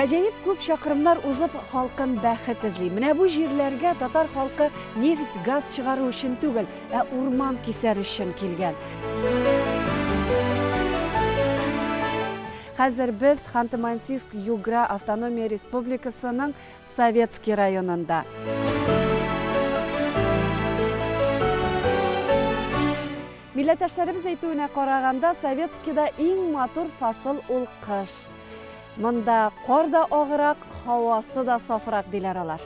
Гаҗәеп күп чакрымнар узып, халкым бәхет эзли. Менә бу җирләргә татар халкы нефть, газ чыгару өчен түгел, ә урман кисәр өчен килгән. Хәзер без Ханты-Мансийск Югра автономия республикасының Советский районында. Милләттәшләребез әйтүенә караганда, Советскийда иң матур фасыл ул кыш. Монда кар да аграк, һавасы да сафрак, диләр алар.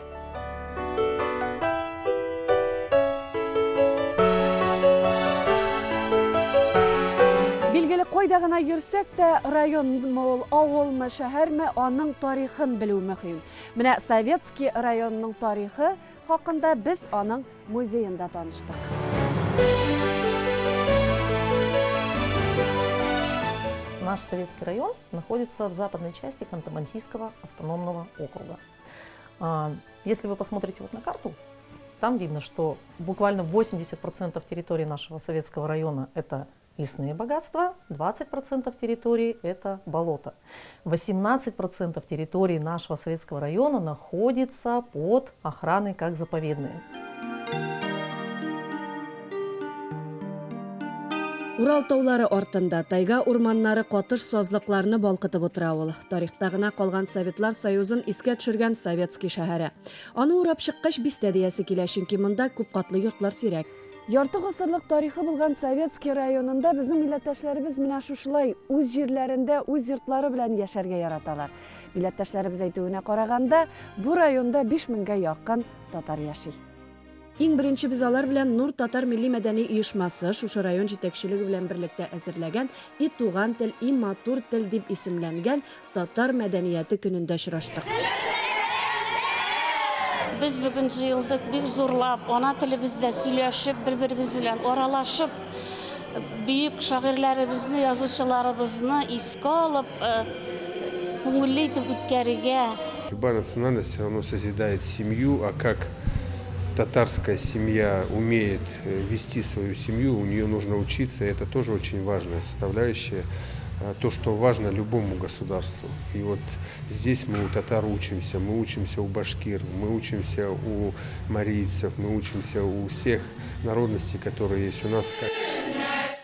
Билгеле, кайда гына йөрсәк тә, районмы ул, авылмы, шәһәрме, аның тарихын белү мөһим. Менә Советский районының тарихы хакында без аның музеенда таныштык. Наш Советский район находится в западной части Ханты-Мансийского автономного округа. Если вы посмотрите вот на карту, там видно, что буквально 80% территории нашего Советского района – это лесные богатства, 20% территории – это болото. 18% территории нашего Советского района находится под охраной как заповедные. Урал таулары артында тайга урманнары катыш сазлыкларны балкытып утыра ул. Тарихта гына калган Советлар Союзын искә төшергән Советский шәһәре. Аны урап чыккач бистә диясе килә, чөнки монда күп катлы йортлар сирәк. Ярты гасырлык тарихы булган Советский районында безнең милләттәшләребез менә шушылай үз җирләрендә, үз йортлары белән яшәргә яраталар. Милләттәшләребез әйтүенә караганда, бу районда 5000гә якын татар яши. Иң беренче без алар белән Нур татар милли мәдәни оешмасы шушы район җитәкчелеге белән берлектә әзерләгән И туган тел, и матур тел дип исемләнгән татар мәдәнияте көнендә очраштык. Без бүген җыелдык бик зурлап, ана телебездә сөйләшеп, бер-беребез белән аралашып, бөек шагыйрьләребезне, язучыларыбызны искә алып, күңелле итеп үткәрергә. Любая национальность все равно созидает семью, а как татарская семья умеет вести свою семью, у нее нужно учиться, и это тоже очень важная составляющая, то, что важно любому государству. И вот здесь мы у татар учимся, мы учимся у башкир, мы учимся у марийцев, мы учимся у всех народностей, которые есть у нас.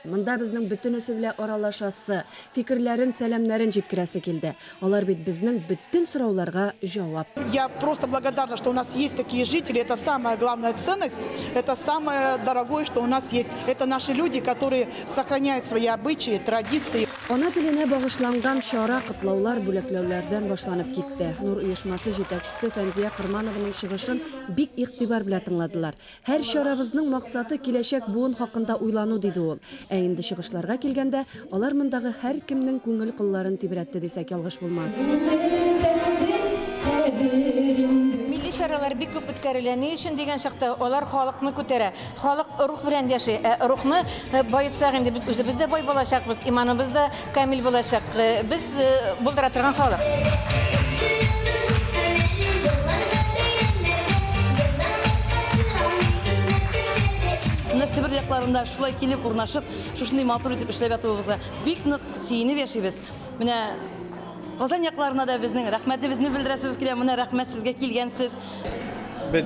Монда безнең бөтенесе белән аралашасы, фикерләрен, сәламнәрен җиткерәсе килде. Алар бит безнең бөтен сорауларга җавап. Я просто благодарна, что у нас есть такие жители. Это самая главная ценность, это самое дорогое, что у нас есть. Это наши люди, которые сохраняют свои обычаи, традиции. Ана теленә багышланган чара котлаулар, бүләкләүләрдән башланып китте. Нур оешмасы җитәкчесе Фәнзия Кырманованың чыгышын бик игътибар белән тыңладылар. Һәр чарабызның максаты киләчәк буын хакында уйлану, диде ул. Ә инде чыгышларга килгәндә, алар мондагы һәркемнең күңел кылларын тибрәтте дисәк ялгыш булмас. Милли чаралар бик күп үткәрелә. Ни өчен дигән чакта алар халыкны күтәрә. Халык рух белән яши. Ә рухны баетсак инде без үзебез дә бай булачакбыз, иманыбыз да камил булачак. Без булдыра торган халык. Менә Себер якларында шулай килеп урнашып, шушындый матур итеп эшләп ятуыбызга бик нык сөенеп яшибез. Менә Казан якларына да безнең рәхмәтебезне белдерәсебез килә. Менә рәхмәт сезгә килгәнсез. Без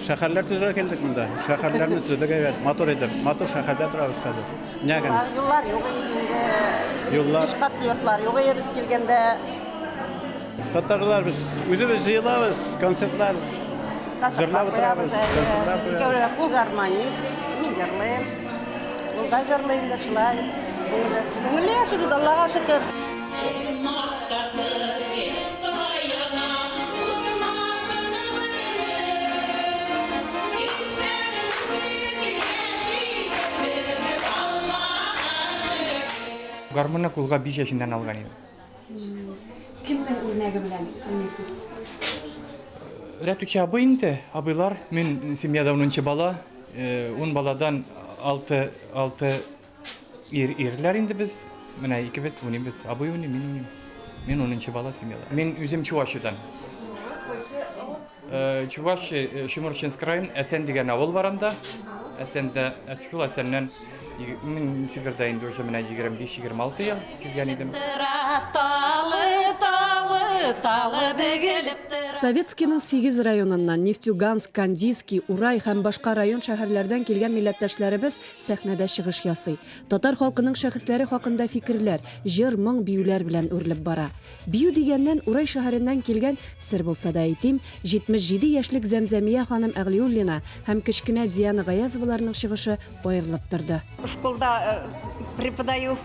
шәһәрләр төзергә килдек монда. Шәһәрләрне төзедек әйбәт, матур итеп. Матур шәһәрдә торабыз хәзер. Менә генә. Юллар юк инде. Юллар. Биш катлы йортлар юк иде без килгәндә. Татарлар без үзебез җыелабыз, концертлар җырлап утырабыз, концертлар куябыз. Икәүләп ул гармонист, мин җырлыйм. Ул да җырлый инде шулай. Күңелле яшибез, Аллага шөкер. Гармунны кулга 5 яшеннән алган идем. Кемнең үрнәге белән уйныйсыз? Рәтүче абый инде, абыйлар. Мин семьяда 10 бала, 10 баладан 6 ирләр инде без. Менә икебез уйныйбыз. Абый уйный, мин уйныйм. Мин 10 бала семьяда. Мин үзем Чувашиядән. Чувашия, Шемуршинск район, Әсән дигән авыл бар анда. Әсәндә, шул Әсәннән Мин Себердә инде уже менә 25-26 ел килгән идем. Советскийның 8 районыннан Нефтеюганск, Кандийский, Урай һәм башка район-шәһәрләрдән килгән милләттәшләребез сәхнәдә чыгыш ясый. Татар халкының шәхесләре хакында фикерләр, җыр, моң, биюләр белән үрелеп бара. Бию дигәннән, Урай шәһәреннән килгән, сер булса да әйтим, 77 яшьлек Зәмзәмия ханым Әгълиуллина һәм кечкенә Диана Гаязоваларның чыгышы аерылып торды. Школда преподаю,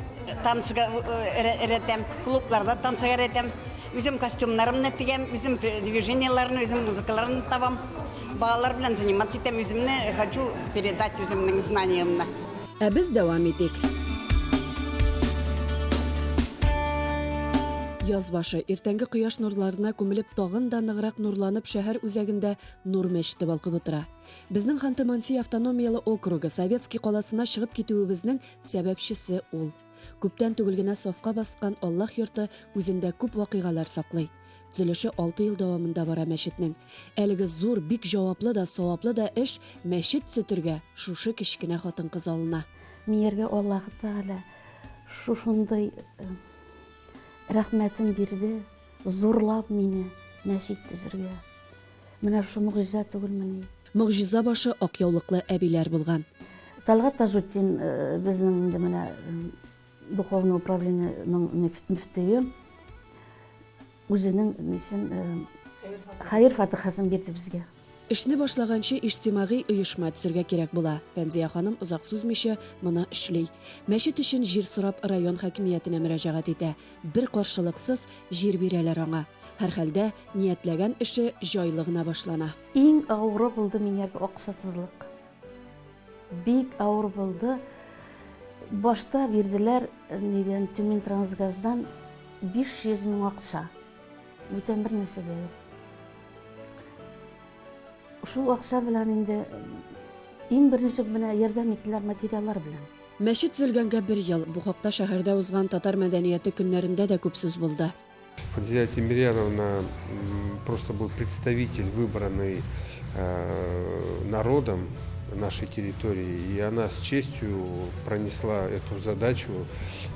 танцыга өйрәтәм, клубларда танцыга өйрәтәм. Үзем костюмнарымны тегәм, үзем движениеләрне, үзем музыкаларны табам. Балалар белән заниматься итәм, үземне хочу передать үземнең знаниемны. Ә без дәвам итик. Яз башы, иртәнге кояш нурларына күмелеп, тагын да ныграк нурланып, шәһәр үзәгендә Нур мәчете балкып утыра. Безнең Ханты-Мансий автономияле округы Советский каласына чыгып китүебезнең сәбәпчесе ул. Күптән түгел генә сафка баскан Аллаһ йорты үзендә күп вакыйгалар саклый. Төзелеше алты ел дәвамында бара мәчетнең. Әлеге зур, бик җаваплы да, саваплы да эш, мәчет төзетергә шушы кечкенә хатын-кыз алына. Мияргә Аллаһы Тәгалә шушындый рәхмәтен бирде, зурлап мине мәчет төзергә. Менә шушы могҗиза түгелмени? Могҗиза башы ак яулыклы әбиләр булган. Тәлгать Таҗетдин безнең инде менә духовный управлениенең мөфтие үзенең нисен хәер фатихасын бирде безгә. Эшне башлаганчы иҗтимагый оешма төзергә кирәк була. Фәнзия ханым озак сузмыйча моны эшли. Мәчет өчен җир сорап район хакимиятенә мөрәҗәгать итә. Бер каршылыксыз җир бирәләр аңа. Һәрхәлдә, ниятләгән эше җайлы гына башлана. Иң авыры булды миңа акчасызлык. Бик авыр булды. Башта бирделәр нидән Тюмень Трансгаздан 500 мең акча. Бүтән бер нәрсә дә юк. Шул акча белән инде иң беренче менә ярдәм иттеләр материаллар белән. Мәчет төзелгәнгә бер ел. Бу хакта шәһәрдә узган татар мәдәнияте көннәрендә дә күп сүз булды. Фанзия Тимиряновна просто был представитель, выбранный народом нашей территории, и она с честью пронесла эту задачу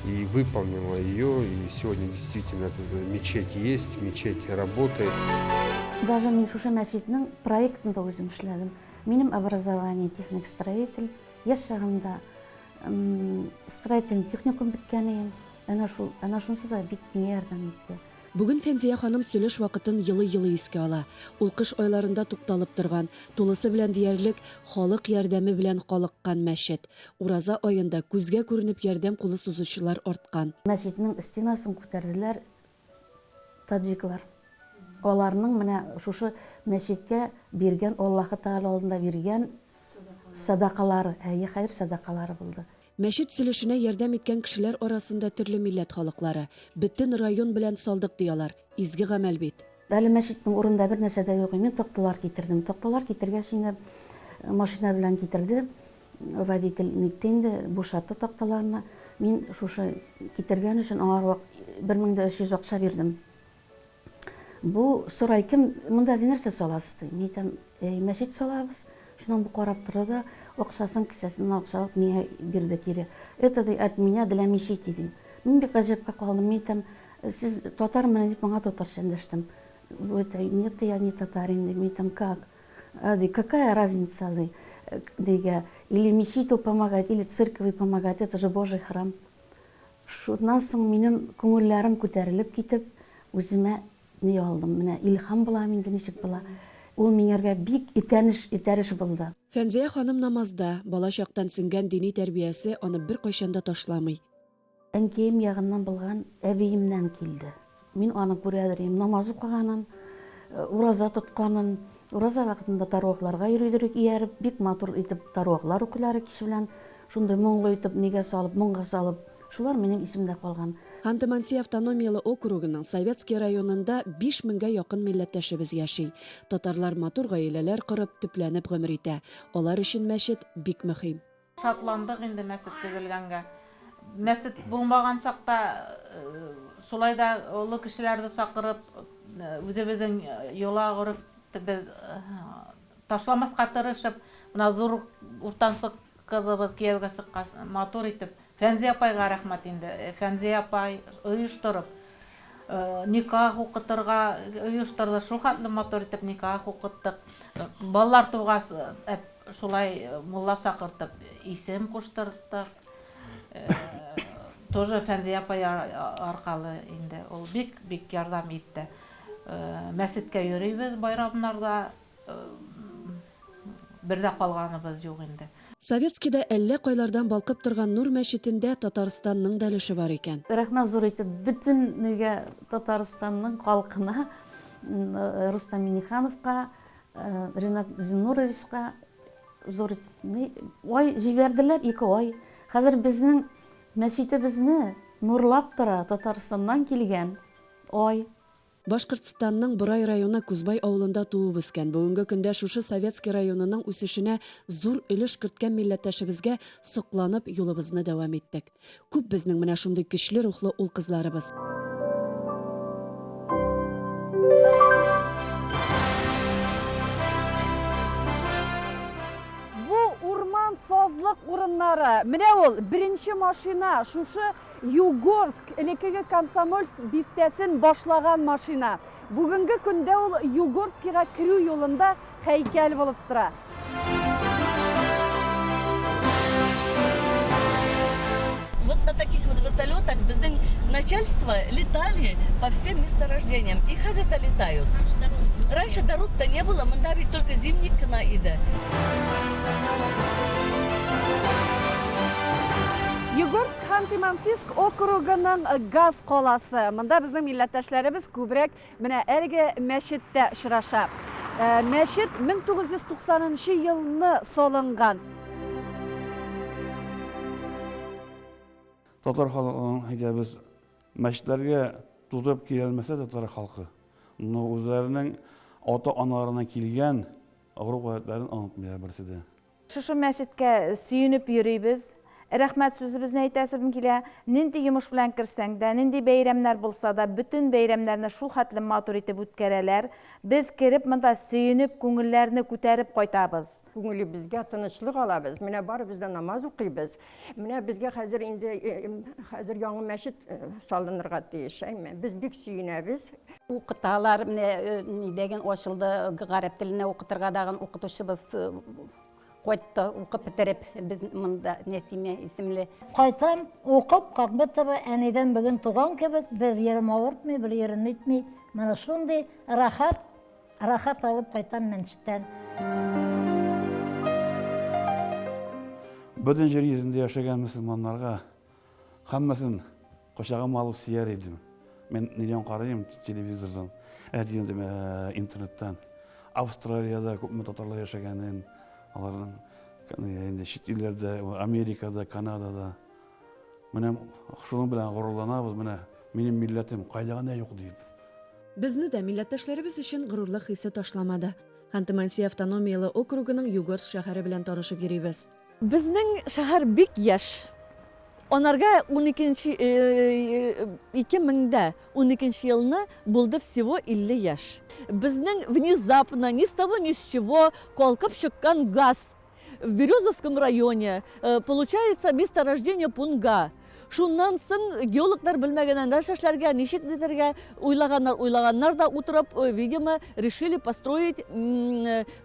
и выполнила ее, и сегодня действительно мечеть есть, мечеть работает. Даже мин шушы мәчетнең проектын да үзем эшләдем. Минем образование техник-строитель, яшь чагымда строительный техникум беткән идем. Әнә шул, әнә шунысы да бик миңа ярдәм итте. Бүген Фәнзия ханым төзелеш вакытын елый-елый искә ала. Ул кыш айларында тукталып торган, тулысы белән диярлек халык ярдәме белән калыккан мәчет. Ураза аенда күзгә күренеп ярдәм кулы сузучылар арткан. Мәчетнең стенасын күтәрделәр таджиклар. Аларның менә шушы мәчеткә биргән, Аллаһы Тәгалә алдында биргән садакалары, әйе, хәер садакалары булды. Мәчет төзелешенә ярдәм иткән кешеләр арасында төрле милләт халыклары. Бөтен район белән салдык, ди алар. Изге гамәл бит. Әле мәчетнең урынында бер нәрсә дә юк. Мин такталар китердем. Такталар китергәч инде машина белән китерде. Водитель нитте инде, бушатты такталарны. Мин шушы китергән өчен аңар 1300 акча бирдем. Бу сорай, кем монда нәрсә саласыз ди. Мин әйтәм, мәчет салабыз. Шуннан бу карап торды да, акчасын кесәсеннән акча алып миңа бирде кире. Это ди, от меня для мечети ди. Мин бик гаҗәпкә калдым. Мин әйтәм, сез татармы дип моңа татарча эндәштем. Бу әйтә, нет, я не татарин ди. Мин әйтәм, как? Ди, какая разница ди, дигә, или мечету помогать, или церкви помогать, это же Божий храм. Шуннан соң минем күңелләрем күтәрелеп китеп, үземә ни алдым, менә илһам була инде, ничек була. Ул миңәргә бик итәнеш, итәреш булды. Фәнзия ханым намазда, бала чактан сеңгән дини тәрбиясе аны беркайчан да ташламый. Әнкәем ягыннан булган әбиемнән килде. Мин аны күрәдер идем, намаз укыганын, ураза тотканын, ураза вакытында таравихларга йөридер ияреп, бик матур итеп таравихлар укыйлар кеше белән, шундый моңлы итеп нигә салып, моңга салып, шулар минем исемдә калган. Ханты-Мансий автономияле округының Советский районында 5000гә якын милләттәшебез яши. Татарлар матур гаиләләр корып, төпләнеп гомер итә. Алар өчен мәчет бик мөһим. Шатландык инде мәчет төзелгәнгә. Мәчет булмаган чакта шулай да олы кешеләрне чакырып, үзебезнең йола гореф без ташламаска тырышып, менә зур уртанчы Кызыбыз кияүгә чыккач, матур итеп, Фәнзия апайга рәхмәт инде. Фәнзия апай оештырып, никах укытырга оештырды. Шул хәтле матур итеп никах укыттык. Балалар тугач, шулай мулла чакыртып, исем куштырттык. Тоже Фәнзия апай аркалы инде. Ул бик-бик ярдәм итте. Мәчеткә йөрибез байрамнарда. Бер дә калганыбыз юк инде. Советскийда әллә кайлардан балкып торган Нур мәчетендә Татарстанның да өлеше бар икән. Рәхмәт зур итеп бөтен нигә Татарстанның халкына, Рустам Миннихановка, Ринат Зиннуровичка зур итеп ни ай җибәрделәр, ике ай. Хәзер безнең мәчетебезне нурлап тора Татарстаннан килгән ай. Башкортстанның Борай районы Кузбай авылында туып үскән, бүгенге көндә шушы Советский районының үсешенә зур өлеш керткән милләттәшебезгә сокланып юлыбызны дәвам иттек. Күп безнең менә шундый көчле рухлы ул-кызларыбыз. Бу урман, сазлык урыннары. Менә ул, беренче машина, шушы Югорск, элеккеге Комсомольск бистәсен башлаган машина. Бүгенге көндә ул Югорскига керү юлында һәйкәл булып тора. Вот на таких вот вертолетах безнең начальство летали по всем месторождениям. И хәзер дә летают. Раньше дорог-то не было, монда бит только зимник кына иде. Югорск Ханты-Мансийск округының газ каласы. Монда безнең милләттәшләребез күбрәк менә әлеге мәчеттә очраша. Э, мәчет 1990 елны салынган. Татар халкының әйтәбез, мәчетләргә тутырып килә алмаса татар халкы, но үзләренең ата-аналарыннан килгән гореф-гадәтләрен онытмыйлар берсе дә. Шушы мәчеткә сөенеп йөрибез. Рәхмәт сүзебезне әйтәсем килә. Нинди йомыш белән керсәң дә, нинди бәйрәмнәр булса да, бөтен бәйрәмнәрне шул хәтле матур итеп үткәрәләр. Без кереп монда сөенеп, күңелләрне күтәреп кайтабыз. Күңелебезгә тынычлык алабыз. Менә барыбыз да намаз укыйбыз. Менә безгә хәзер инде хәзер яңа мәчет салынырга тиеш, әйме? Без бик сөенәбез. Укыталар, менә нидәген ачылды, гарәп теленә укытырга дагын укытучыбыз кайтты, укып бетереп, без монда Нәсимә исемле. Кайтам, укып, как будто бы әнидән бүген туган кебек, бер ерем авыртмый, бер ерем нитми. Менә шундый рәхәт, рәхәт алып кайтам мәчеттән. Бөтен җир йөзендә яшәгән мөселманнарга һәммәсен кочагыма алып сөяр идем. Мин нидән карыйм телевизордан, ә дигәндә интернеттан. Австралиядә күпме татарлар яшәгәнен, аларның инде чит илләрдә, Америкада, Канадада. Менә шуның белән горурланабыз, менә минем милләтем кайда гына юк дип. Безне дә милләттәшләребез өчен горурлык хисе ташламады. Ханты-Манси автономияле округының Югорск шәһәре белән танышып йөрибез. Безнең шәһәр бик яшь. Анарга 12 2012 елны булды всего 50 яшь. Безнең внезапно, ни с того ни с чего калкып чыккан газ в Березовском районе, получается месторождение Пунга. Шуннан соң геологлар белмәгәннән нәрсә эшләргә, ничек нитәргә уйлаганнар, уйлаганнар да утырып, видимо, решили построить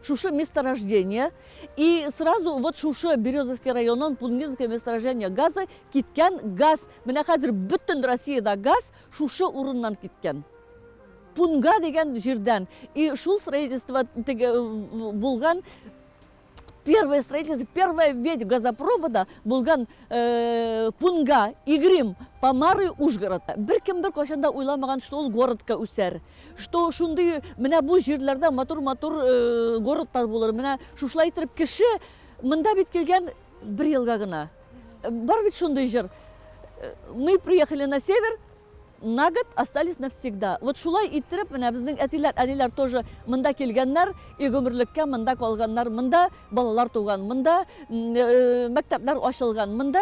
шушы месторождение. И сразу вот шушы Березовский районнан Пунгинское месторождение газа киткән газ. Менә хәзер бөтен Россиядә газ шушы урыннан киткән. Пунга дигән җирдән. И шул строительство теге булган первое строительство, первая ветвь газопровода булган Пунга, Игрим, Помары, Ужгород. Бер кем бер кайчан да уйламаган, что ул городка үсәр. Что шундый менә бу җирләрдә матур-матур городлар булыр. Менә шушылай итеп кеше монда бит килгән бер елга гына. Бар бит шундый җыр. Мы приехали на север, на год остались навсегда. Вот шулай иттереп, менә безнең әтиләр, әниләр тоже монда килгәннәр, и гомерлеккә монда калганнар, монда балалар туган, монда мәктәпләр ачылган, монда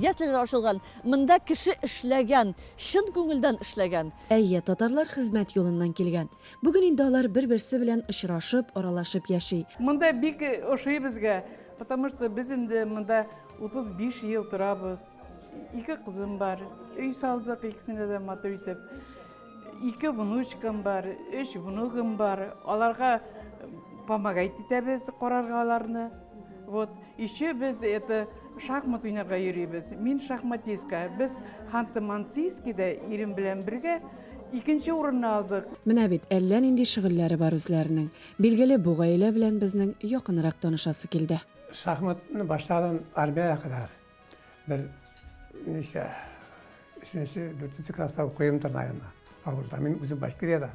яслеләр ачылган, монда кеше эшләгән, чын күңелдән эшләгән. Әйе, татарлар хезмәт юлыннан килгән. Бүген инде алар бер-берсе белән очрашып, аралашып яши. Монда бик ошый безгә. Потому что без инде монда 35 ел торабыз. Ике кызым бар. Өй салдык икесенә дә матур итеп. Ике внучкам бар, өч внугым бар. Аларга помогать итәбез карарга аларны. Вот. Еще без это шахмат уйнарга йөрибез. Мин шахматистка. Без Ханты-Мансийскийда ирем белән бергә икенче урынны алдык. Менә бит, әллә нинди шөгыльләре бар үзләренең. Билгеле, бу гаилә белән безнең якынрак танышасы килде. Шахматны башладым армиягә кадәр. Бер ничә, өченче, дүртенче класста укыймдыр, наверное, авылда. Мин үзем Башкириядан.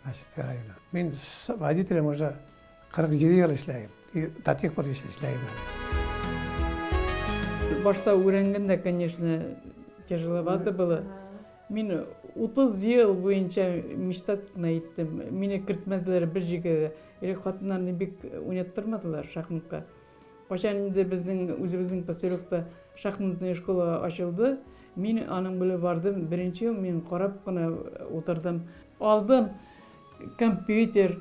Мәчет районы. Мин водителем уже 47 ел эшләйм. И до тех пор еще эшләйм әле. Башта өйрәнгәндә, конечно, тяжеловато было. Мин 30 ел буенча мечтать кына иттем. Мине кертмәделәр бер җиргә дә. Элек хатыннарны бик уйнаттырмадылар шахматка. Кайчан инде безнең үзебезнең поселокта шахматная школа ачылды, мин аның белән бардым. Беренче ел мин карап кына утырдым. Алдым компьютер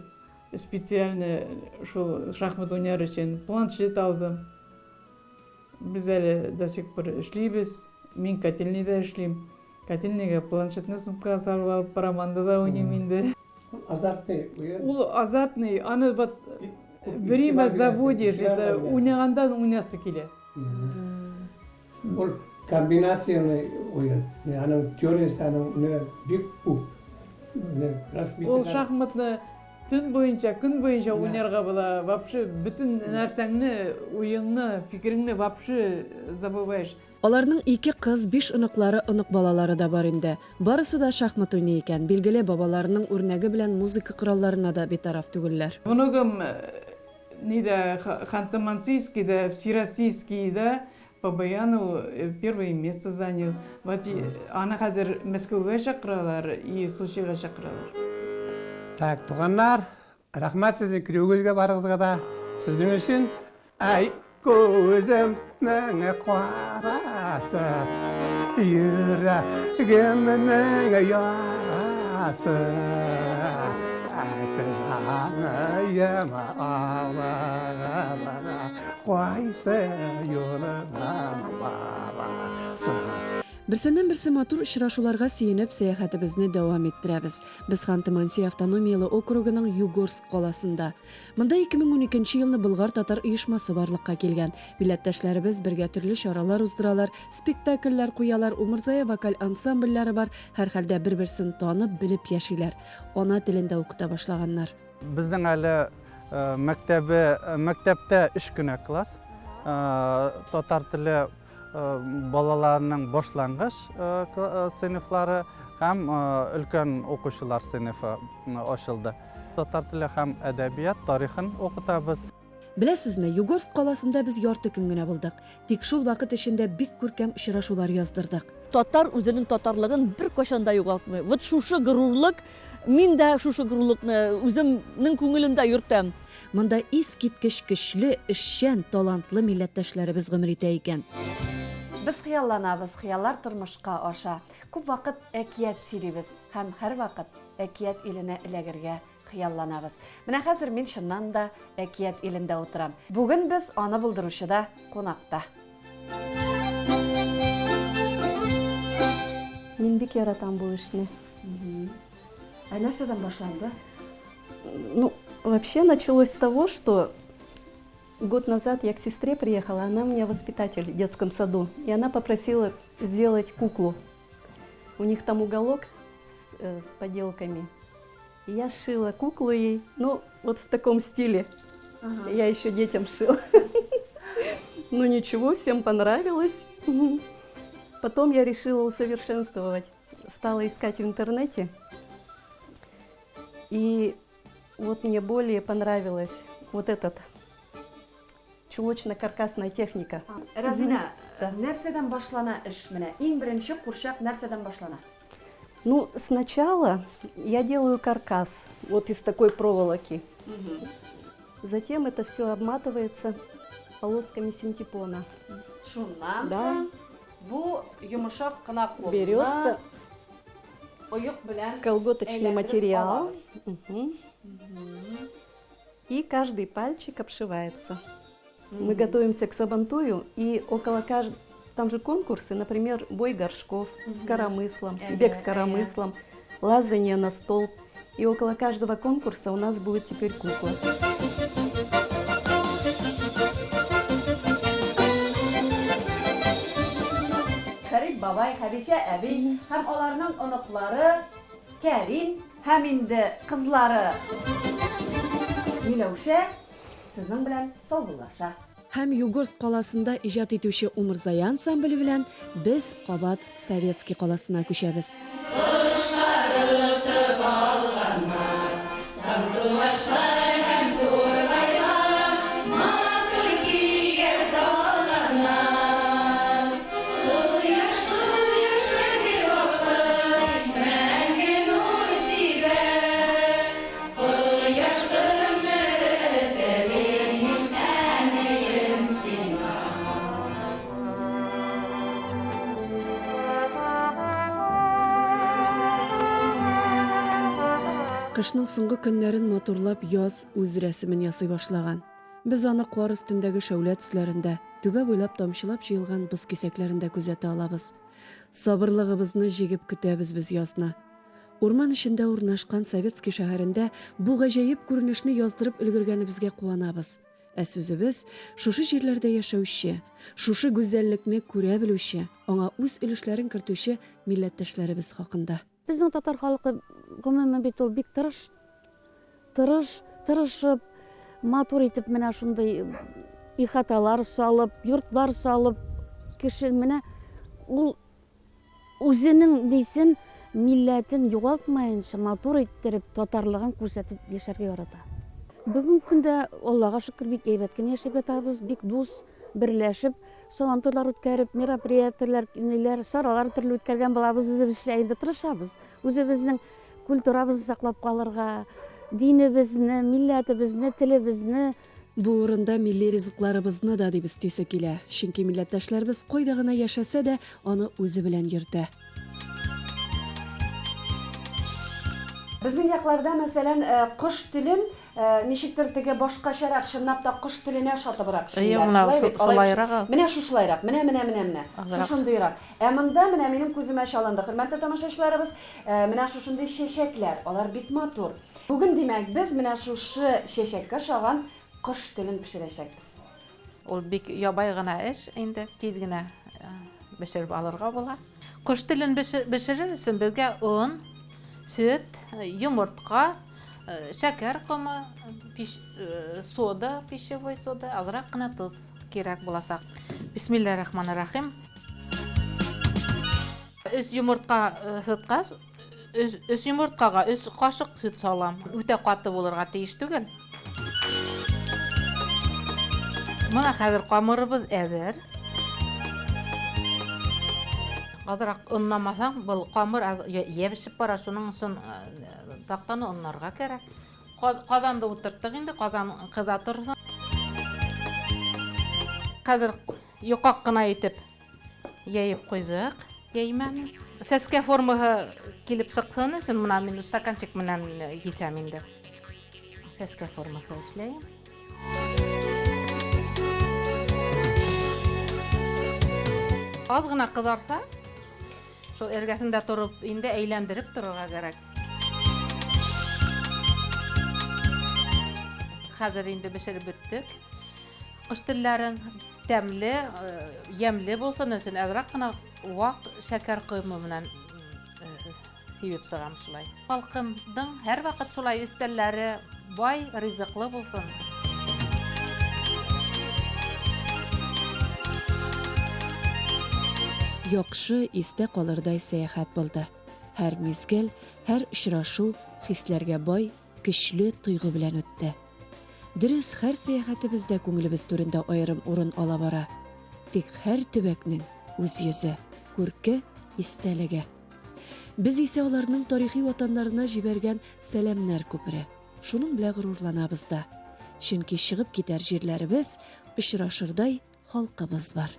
специально шул шахмат уйнар өчен, планшет алдым. Без әле до сих пор эшлибез. Мин котельныйда эшлим. Котельныйга планшетны сумкага салып алып барам, анда да уйныйм инде. Азартный уен. Ул азартный, аны вот время заводишь, это уйнагандан уйнасы килә. Ул комбинациялы уен. Аның теориясе аның менә бик күп. Менә Ул шахматны төн буенча, көн буенча уйнарга була. Вообще бөтен нәрсәңне, уеңны, фикереңне вообще забываешь. Аларның ике кыз, биш оныклары, онык балалары да бар инде. Барысы да шахмат уйный икән. Билгеле, бабаларының үрнәге белән музыка коралларына да битараф түгелләр. Внугым нидә Ханты-Мансийскийда, Всероссийскийда по баяну первое место занял. Вот аны хәзер Мәскәүгә чакыралар и Сочига чакыралар. Так, туганнар, рәхмәт сезнең килүегезгә барыгызга да. Сезнең өчен Әй, күземнең карасы, йөрәгемнең ярасы. Әйт, җаныем, авылга кайсы юлдан барасы? Берсеннән-берсе матур очрашуларга сөенеп, сәяхәтебезне дәвам иттерәбез. Без Ханты-Мансий автономияле округының Югорск каласында. Монда 2012 нче елны Болгар татар оешмасы барлыкка килгән. Милләттәшләребез бергә төрле чаралар уздыралар, спектакльләр куялар, Умырзая вокаль ансамбльләре бар, һәрхәлдә бер-берсен танып, белеп яшиләр. Ана телен дә укыта башлаганнар. Безнең әле мәктәбе, мәктәптә өч кенә класс. Татар теле балаларының башлангыч сыйныфлары һәм өлкән укучылар сыйныфы ачылды. Татар теле һәм әдәбият тарихын укытабыз. Беләсезме, Югорск каласында без ярты көн генә булдык. Тик шул вакыт эчендә бик күркәм очрашулар яздырдык. Татар үзенең татарлыгын беркайчан да югалтмый. Вот шушы горурлык, мин дә шушы горурлыкны үземнең күңелемдә йөртәм. Монда искиткеч көчле, эшчән, талантлы милләттәшләребез гомер итә икән. Без хыялланабыз, хыяллар тормышка аша. Күп вакыт әкият сөйлибез һәм һәрвакыт әкият иленә эләгергә хыялланабыз. Менә хәзер мин чыннан да әкият илендә утырам. Бүген без аны булдыручыда кунакта. Мин бик яратам бу эшне. Ә нәрсәдән башланды? Ну, вообще началось с того, что год назад я к сестре приехала, она у меня воспитатель в детском саду, и она попросила сделать куклу. У них там уголок с поделками. И я шила куклу ей, ну, вот в таком стиле. Я еще детям шила. Ну ничего, всем понравилось. Потом я решила усовершенствовать. Стала искать в интернете. И вот мне более понравилось вот этот чулочно-каркасная техника. Рәзинә, нәрсәдән башлана эш менә? Иң беренче курчак нәрсәдән башлана? Ну, сначала я делаю каркас вот из такой проволоки. Затем это все обматывается полосками синтепона. Шуннан Да. соң бу йомшак кына кулны Берется оек белән колготочный әйләндереп материал. алабыз. И каждый пальчик обшивается. Мы готовимся к Сабантую, и около каждого... Там же конкурсы, например, бой горшков с коромыслом, бег с коромыслом, лазание на столб. И около каждого конкурса у нас будет теперь кукла. Фәрит бабай, Хәдичә әби һәм аларның оныклары Кәрим һәм инде кызлары Миләүшә сезнең белән саубуллаша. Һәм Югорск каласында иҗат итүче Умырзая ансамбле белән без кабат Советский каласына күчәбез. Кошлар алганнар, сандугачлар һәм тургайлар, матур көйгә салганнар. Кояш, кояш мәңге вакыт, мәңге нур сибә. Кояш гомере телим, әнием сиңа. Кышның соңгы көннәрен матурлап яз үз рәсемен ясый башлаган. Без аны кар өстендәге шәүлә төсләрендә, түбә буйлап тамчылап җыелган боз кисәкләрендә күзәтә алабыз. Сабырлыгыбызны җигеп көтәбез без язны. Урман эчендә урнашкан Советский шәһәрендә бу гаҗәеп күренешне яздырып өлгергәнебезгә куанабыз. Ә сүзебез шушы җирләрдә яшәүче, шушы гүзәллекне күрә белүче, аңа үз өлешләрен кертүче милләттәшләребез хакында. Безнең татар халкы гомумән бит ул бик тырыш. Тырыш, тырышып, матур итеп менә шундый ихаталар салып, йортлар салып, кеше менә ул үзенең нисен, милләтен югалтмаенча матур иттереп, татарлыгын күрсәтеп яшәргә ярата. Бүгенге көндә Аллага шөкер бик әйбәт кенә яшәп ятабыз, бик дус, берләшеп, сабантуйлар үткәреп, мероприятиеләр, ниләр, чаралар төрле үткәргән булабыз, үзебезчә инде тырышабыз. Үзебезнең культурабызны саклап калырга, динебезне, милләтебезне, телебезне. Бу урында милли ризыкларыбызны да дип өстисе килә. Чөнки милләттәшләребез кайда гына яшәсә дә, аны үзе белән йөртә. Безнең якларда, мәсәлән, кош телен ничектер теге башкачарак, чынлап та кош теленә ошатыбрак Әйе, эшлиләр. менә Шулай бит? Алай шулайрак. Менә шушылайрак, менә, менә, менә, менә. Азрак. Шушындыйрак. Ә монда менә минем күземә чалынды. Хөрмәтле тамашачыларыбыз, менә шушындый чәчәкләр, алар бик матур. Бүген, димәк, без менә шушы чәчәккә ошаган кош телен пешерәчәкбез. Ул бик ябай гына эш инде, тиз генә пешереп алырга була. Кош телен пешерер өчен безгә он, сөт, йомыртка, шәкәр комы, сода, пищевой сода, азрак кына тоз кирәк булачак. Бисмиллахир-рахманир-рахим. Өч йомыртка сыткач, өч йомырткага өч кашык сөт салам. Үтә каты булырга тиеш түгел. Менә хәзер камырыбыз әзер. Азрак онламасаң, был камыр ябышып бара, шуның өчен тактаны онларга кирәк. Казанды утырттык инде, казан кыза торсын. Хәзер йокак кына итеп яеп куйдык яймәне. Сәскә формасы килеп чыксын өчен менә мин стаканчик белән кисәм инде. Сәскә формасы эшләйм. Аз гына кызарса, шул эргәсендә торып инде әйләндереп торырга кирәк. Хәзер инде пешереп беттек. Кош телләрен тәмле, ямьле булсын өчен әзрәк кына вак шәкәр комы белән сибеп чыгам шулай. Халкымның һәрвакыт шулай өстәлләре бай, ризыклы булсын. Яхшы истә калырдай сәяхәт булды. Һәр мизгел, һәр очрашу хисләргә бай, көчле тойгы белән үтте. Дөрес, һәр сәяхәтебездә күңелебез түрендә аерым урын ала бара. Тик һәр төбәкнең үз йөзе, күрке, истәлеге. Без исә аларның тарихи ватаннарына җибәргән сәламнәр күпере. Шуның белән горурланабыз да. Чөнки чыгып китәр җирләребез, очрашырдай халкыбыз бар.